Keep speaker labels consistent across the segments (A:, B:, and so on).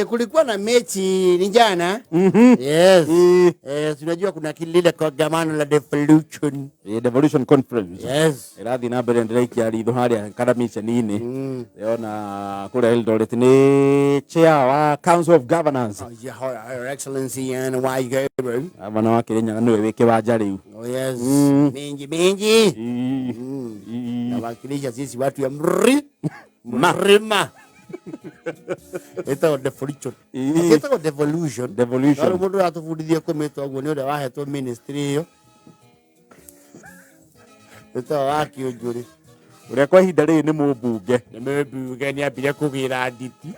A: Kulikuwa na mechi ni jana. Yes. Tunajua kuna lile kongamano la devolution.
B: Devolution conference.
A: Yes.
B: Ĩrathiĩ na mbere, ndĩraikia ritho harĩa karamiceni-inĩ, ndĩrona kũrĩa Eldoret nĩ chair wa Council of Governors.
A: Oh, yeah, Her Excellency Anne Waiguru.
B: Gavana wa Kĩrĩnyaga nĩwe wĩ kĩwanja rĩu.
A: Oh yes. Mingi mingi. Nawakilisha sisi watu ya mri mrima. Ĩtagwo devolution. Ĩtagwo devolution.
B: Devolution.
A: Rĩu mũndũ ũratũbundithia kũmĩta ũguo nĩ ũrĩa wahetwo ministry ĩyo. Ĩtagwo wa Kĩũnjũrĩ.
B: Ũrĩa kwa ihinda rĩrĩ nĩ mũmbunge.
A: Nĩ mũmbunge, nĩ ambire kũgĩra nditi.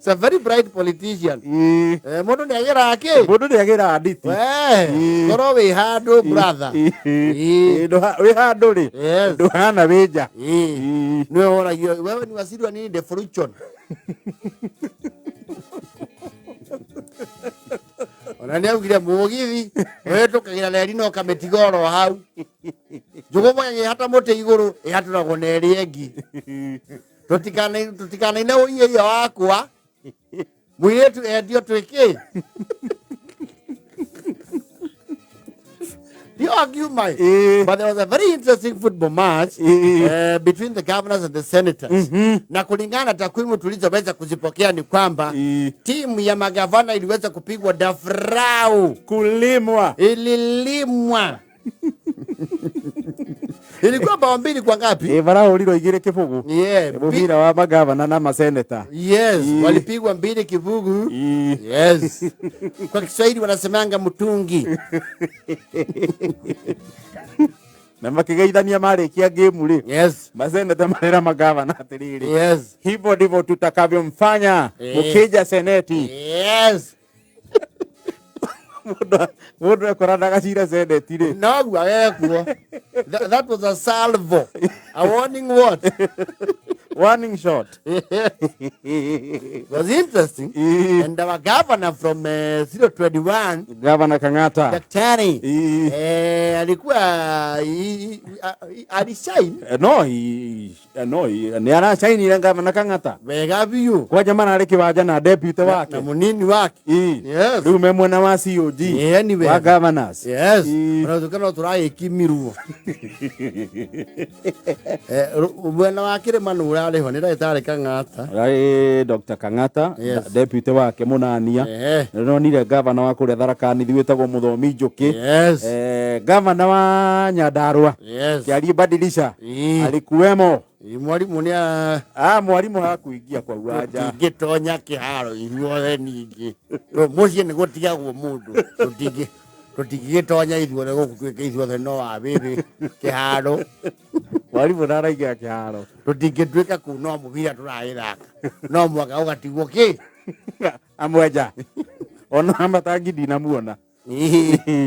A: It's a very bright politician. Mũndũ nĩ agĩraga kĩ?
B: Mũndũ nĩ agĩraga nditi.
A: We, korwo wĩ handũ, brother.
B: Wĩ handũ rĩ, ndũhana wĩ nja.
A: Nĩwe woragio, "Wewe ni waziri wa nini?" "Devolution." Ona nĩ augire mũgithi ũhĩtũkagĩra reri no kamĩtiga oro hau. Njũgũma ĩgĩhata mũtĩ igũrũ ĩhatũragwo na ĩrĩa ĩngĩ. Tũtikanaine ũiĩia wakwa mũirĩtu endio twĩkĩ ndio akiuma. But there was a very interesting football match between the governors and the senators. Na kulingana na takwimu tulizoweza kuzipokea ni kwamba timu ya magavana iliweza kupigwa dafrau.
B: Kulimwa.
A: Ililimwa. Ilikuwa bao mbili kwa ngapi?
B: Marahũrirwo 2-0. Mũbira wa magavana na maseneta.
A: Yes, walipigwa 2-0. Yes. Kwa Kiswahili wanasemanga mtungi.
B: Na makĩgeithania marĩkia ngĩmu rĩ, maseneta marera magavana atĩrĩrĩ, "Hivyo ndivyo tutakavyomfanya mkija seneti." Mũndũ ekora ndagacira seneti rĩ.
A: Noguo agekuo. That was a salvo. A warning what?
B: Warning shot.
A: It was interesting. And our governor from 021,
B: Gavana Kang'ata.
A: Daktari, alikuwa alishine.
B: No, no, nĩ aracainire Gavana Kang'ata.
A: Wega biũ.
B: Kwanja mararĩ kĩwanja na deputy wake.
A: Na mũnini wake. Yes.
B: Rĩu me mwena wa COG.
A: Ni
B: wa
A: wega.
B: governors.
A: Yes. Ona tuka no tũragĩkimirwo. Mwena wa kĩrĩma nĩ ũrarĩho nĩ ndagĩtarĩ Kang'ata.
B: Ũrarĩ Dr. Kang'ata, deputy wake Mũnania. Nĩndonire gavana wa kũrĩa Tharaka Nithi wĩtagwo Mũthomi Njũkĩ. Gavana wa Nyandarua. Kĩarie Badilisha. Alikuwemo.
A: Mwarimũ nĩ a
B: Ah, mwarimũ hakuingia kwa uwanja.
A: Tũtingĩtonya kĩharo ithuothe ningĩ. Mũciĩ nĩ gũtigagwo mũndũ. Tũtingĩgĩtonya ithuothe gũkũ twĩke ithuothe no wa bĩbĩ kĩharo.
B: Mwarimũ ndaraingĩra kĩharo.
A: Tũtingĩtuĩka kũu no mũbira tũragĩthaka. No mwaka ũgatigwo kĩ?
B: Amwenja. Ona amatangi ndinamuona.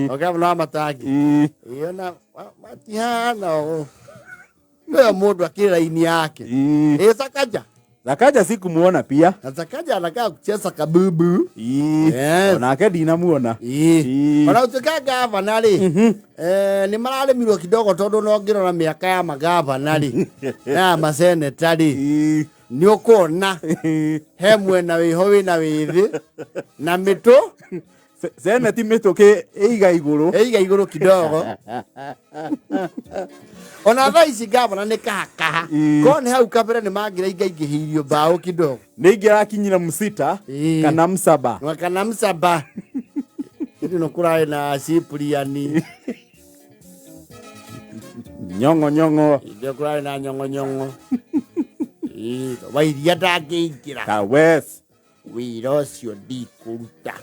A: Ogavana wa matangi. Ĩĩ, ona matihana ũũ. Nĩwe mũndũ akĩrĩ raini yake. Ĩ Sakaja.
B: Sakaja sikumuona pia.
A: Na Sakaja anakaa kucheza kabubu.
B: Onake ndinamuona.
A: Ona gũtuĩka gavana rĩ, nĩ mararĩmirwo kidogo tondũ no ngĩrora mĩaka ya magavana rĩ na ya maseneta rĩ, nĩ ũkuona he mwena wĩho wĩna wĩthĩ na mĩtũ.
B: Seneti mĩtũkĩ ĩiga igũrũ.
A: Ĩiga igũrũ kidogo. Ona thaa ici gavana nĩ kahakaha. Korwo nĩ hau kabere nĩ mangĩraingaingĩhĩirio mbaũ kidogo.
B: Nĩ ingĩrakinyire msita kana msaba.
A: Na kana msaba. Ĩndĩ no kũrarĩ na Cyprian.
B: Nyong'o nyong'o.
A: Ĩndĩ kũrarĩ na nyong'o nyong'o. Wairia ndangĩingĩra.
B: Kawes.
A: Wĩra ũcio ndikũruta.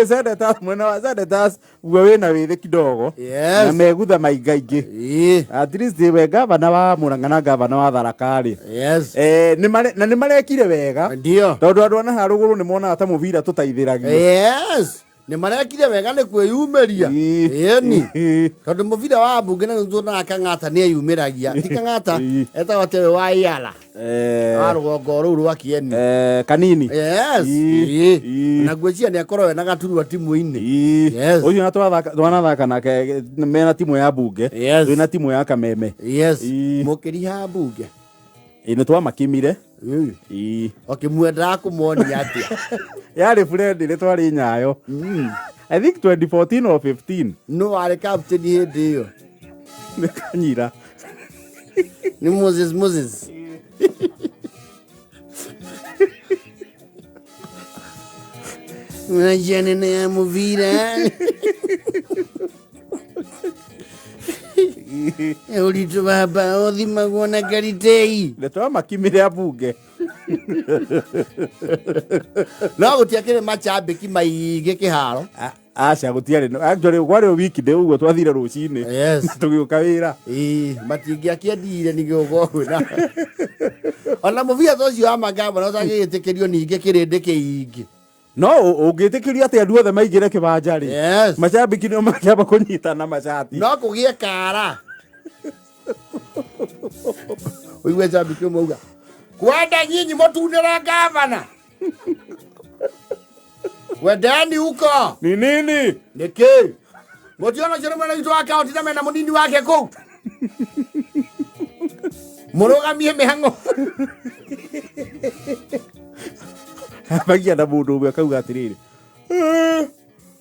B: Senators, mwena wa senators guo wĩna wĩthĩ kidogo. Na megutha maingaingĩ. At least we gavana wa Murang'a na gavana wa Tharaka rĩ. Na nĩ marekire wega.
A: Ndio.
B: Tondũ andũ a naha rũgũrũ nĩ monaga ta mũbira tũtaithĩragio.
A: Nĩ marekire wega nĩ kwĩyumĩria. Ĩni. Tondũ mũbira wa mbunge na nĩtuonaga Kang'ata nĩ eyumĩragia. Ti Kang'ata etagwo atĩ ũyũ wa Iyala. Wa rũgongo rũu rwa Kieni.
B: Kanini.
A: Yes. Na ngwĩciria nĩ akorwo ena gaturwa timu-inĩ.
B: Yes. Ũcio na twanathaka nake mena timu ya mbunge.
A: Yes.
B: Twĩna timu ya Kameme.
A: Yes. Mũkĩriha mbunge.
B: Ĩ nĩ twamakimire.
A: Ũkĩmwendaga kũmonia atĩa?
B: Yarĩ friendly twarĩ Nyayo. I think 2014 or 15.
A: Nũ warĩ captain hĩndĩ ĩyo?
B: Nĩ Kanyira.
A: Nĩ Moses Moses. Njia nene ya mũbira. Ũritũ wa mbaũ ũthimagwo na karitei.
B: Nĩ twamakimire ambunge.
A: No gũtiakĩrĩ macambĩki maingĩ kĩharo.
B: Aca gũtiarĩ. Actually kwarĩ o weekday ũguo twathire rũcinĩ.
A: Yes.
B: Tũgĩũka wĩra.
A: Ĩĩ, matingĩakĩendire ningĩ gũkorwo kwĩna ona mũbira ta ũcio wa magavana ũtangĩgĩtĩkĩrio ningĩ kĩrĩndĩ kĩingĩ.
B: No ũngĩtĩkĩrio atĩ andũ othe maingĩre kĩwanja rĩ.
A: Yes.
B: Macambĩki nĩo mangĩamba kũnyitana macati.
A: No kũgĩe kara. Ũigue cambĩki ũmwe auga kwenda nyinyi mũtunĩre gavana. Wendeni huko.
B: Ni nini?
A: Nĩkĩ? Mũtiona ũcio nĩ mwena witũ wa kaunti na mena mũnini wake kũu. Mũrũgamie mĩhang'o.
B: Magia na mũndũ ũmwe akauga atĩrĩrĩ.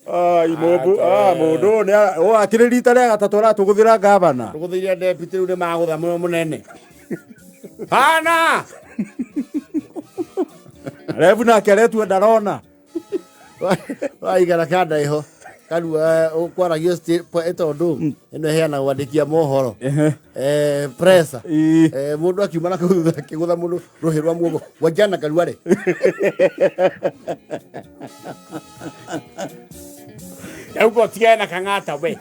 B: Ai mũndũ, ah mũndũ ũyũ nĩ ũyũ akĩrĩ rita rĩa gatatũ aratũgũthĩra gavana.
A: Tũgũthĩire deputy rĩu nĩ magũtha mũno mũnene. Hana!
B: Rebu nake aretua ndarona.
A: Waigara kanda iho karua kwaragio tondũ ĩno ĩheanagwo andĩki a mohoro presa mũndũ akiuma na kũu thutha akĩgũtha mũndũ rũhĩ rwa muongo wajana karuare. Ndauga ũtigane na Kang'ata we.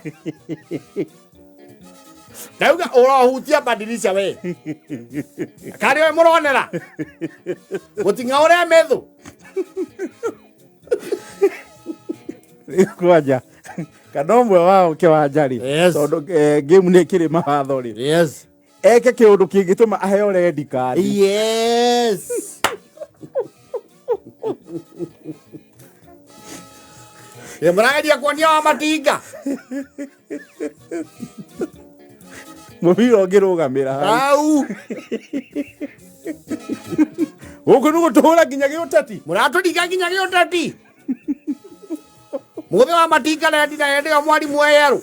A: Ndauga ũrohutia badilisha we. Karĩ we mũronera. Mũting'aũre methu.
B: Kwanja kana ũmwe wao kĩwanja rĩ
A: Yes.
B: tondũ game nĩ ĩkĩrĩ mawatho rĩ
A: Yes.
B: eke kĩũndũ kĩngĩtũma aheo red card.
A: Yes. Ĩ mũrageria kuonia wa matinga.
B: Mũbira ũngĩrũgamĩra hau.
A: Hau.
B: Gũkũ nĩ gũtũhũra nginya gĩũteti.
A: Mũratũringa nginya gĩũteti. Mũthĩ wa matinga rendi na hĩndĩ ĩyo mwarimũ eyerũ.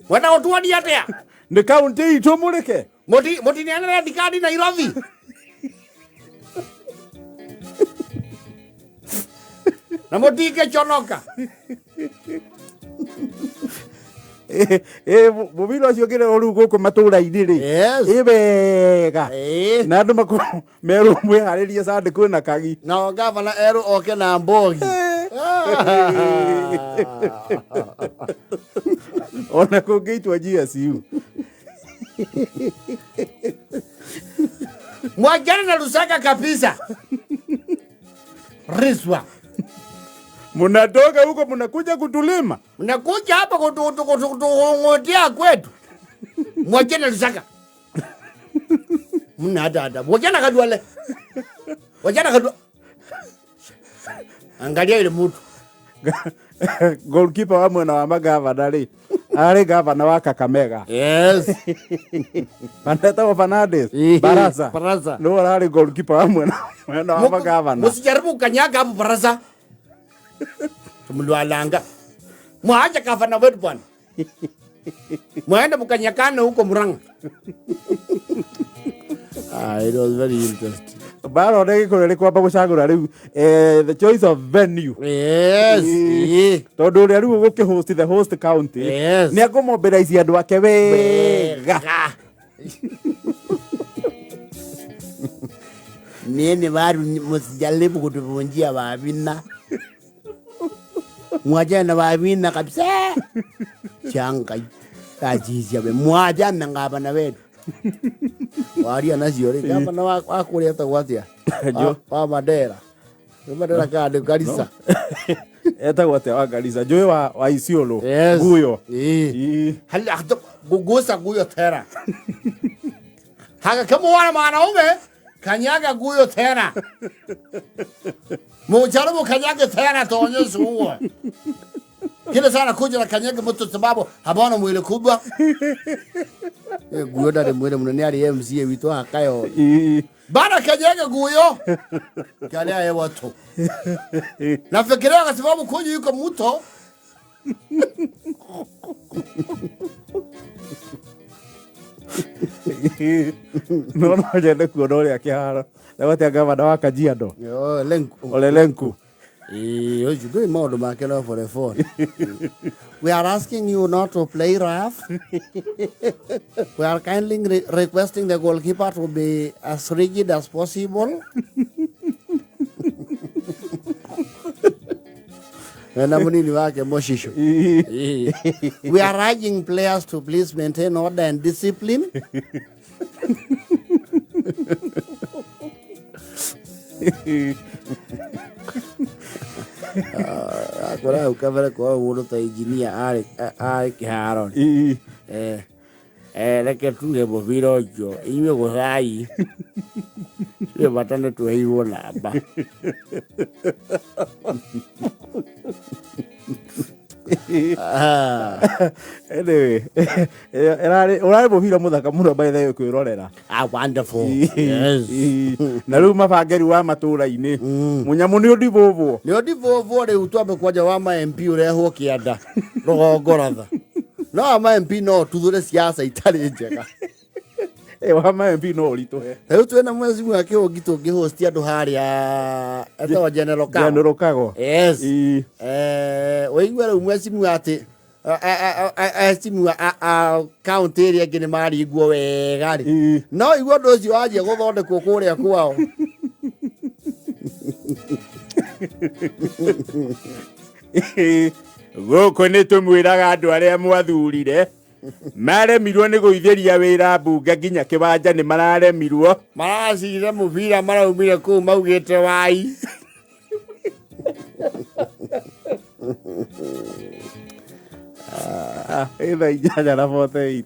A: Mwenda gũtuonia atĩa?
B: Nĩ kaunti itũ mũrĩke.
A: Mũtineanĩre rendi kandi Nairobi. Na mũtingĩconoka.
B: Mũbira ũcio ũngĩrerwo rĩu gũkũ matũra-inĩ rĩ.
A: Yes.
B: Ĩ wega.
A: Ĩĩ.
B: Na andũ makorwo merwo mwĩharĩrie Sunday kwĩna kagi.
A: Nao gavana erũ oke na mbogi.
B: Ona kũngĩitwo GSU.
A: Mwachane na Lusaka kabisa. Riswa.
B: Mnatoka huko mnakuja kutulima.
A: Mnakuja hapa kutungotea kwetu. Mwachane na Lusaka. Mna hata adabu. Wachana Khalwale. Wachana Khalwale. Angalia yule mtu.
B: Goalkeeper wa mwena wa magavana rĩ arĩ gavana wa Kakamega.
A: Yes.
B: Anetagwo Fernandes Barasa.
A: Barasa.
B: Nĩwe ũrarĩ goalkeeper wa mwena wa magavana.
A: Msijaribu kukanyaga hapo Barasa. Tumlwalanga. Mwacha gavana wetu bwana. Mwende mkanyakane huko Murang'a. It was very interesting.
B: Bara ona gĩkũyũ nĩ kwamba gũcagũra rĩu the choice of venue.
A: Yes.
B: Tondũ ũrĩa rĩu ũgũkĩhost the host county
A: Yes.
B: nĩ akũmobilize andũ ake wega.
A: Nini waru msijaribu kutuvunjia wavina. Mwachane na wavina kabisa. Changai. Kajizia we mwachane ngabana wetu. Waria nacio rĩ gavana wa kũrĩa etagwo atĩa? Wa Mandera. Mandera kana nĩ Garissa.
B: Etagwo atĩa wa Garissa? Njũĩ wa Isiolo.
A: Yes.
B: Guyo.
A: Ĩĩ.
B: Ĩĩ.
A: Hali gugusa guyo tena. Haka kama wana mwanaume kanyaga guyo tena. Mujaribu kanyage tena tuonyeshe huo. Kila sana kuja na kanyage mtu sababu habana mwili kubwa. Eh, guyo ndari mwili muno ni ari MCA witũ akayo.
B: Ĩĩ.
A: Bana kanyage guyo. Kalia ye watu. Nafikiria kwa sababu kuja yuko mto.
B: No no nyende kuona ũrĩa kĩharo. Etagwo atĩa gavana wa Kajiado?
A: Yo, lenku.
B: Ole Lenku.
A: Eh, ũcio ndũĩ maũndũ make no pole pole. We are asking you not to play rough. We are kindly requesting the goalkeeper to be as rigid as possible. Na munini wake Moshisho.
B: Ĩĩ.
A: We are urging players to please maintain order and discipline. Akora hau kabere kwa mũndũ ta engineer arĩ kĩharo.
B: Ĩĩ.
A: Eh, reke tuge mũbira ũcio inyuĩ gũcai ithuĩ bata nĩ tweheirwo namba. Ah,
B: Anyway, ĩrarĩ ũrarĩ mũbira mũthaka mũno by the way kwĩrorera.
A: Ah, wonderful. Yes.
B: Ĩĩ. Na rĩu mabangeri wa matũra-inĩ mũnyamũ nĩ ũndibũbwo.
A: Nĩ ũndibũbwo rĩu twambe kwanja wa ma MP ũrehwo kĩanda rũgongo ratha. No wa ma MP no ũtuthũre siasa itarĩ njega.
B: Wa ma MP no ũritũhe.
A: Rĩu twĩna mwezi wa kĩhũngi tũngĩhosti andũ harĩa etagwo General Kago.
B: General Kago.
A: Yes.
B: Ĩĩ.
A: Eh, ũigue rĩu mwecimu atĩ ecimu a kaunti ĩrĩa ĩngĩ nĩ maringwo wega rĩ.
B: Ĩĩ.
A: No igue ũndũ ũcio wanjia gũthondekwo kũrĩa kwao.
B: Gũkũ nĩ tũmwĩraga andũ arĩa mwathurire maremirwo nĩ gũithĩria wĩra mbunge nginya kĩwanja nĩ mararemirwo.
A: Maracire mũbira maraumire kũu maugĩte wai.
B: Ĩ thaa 8:48.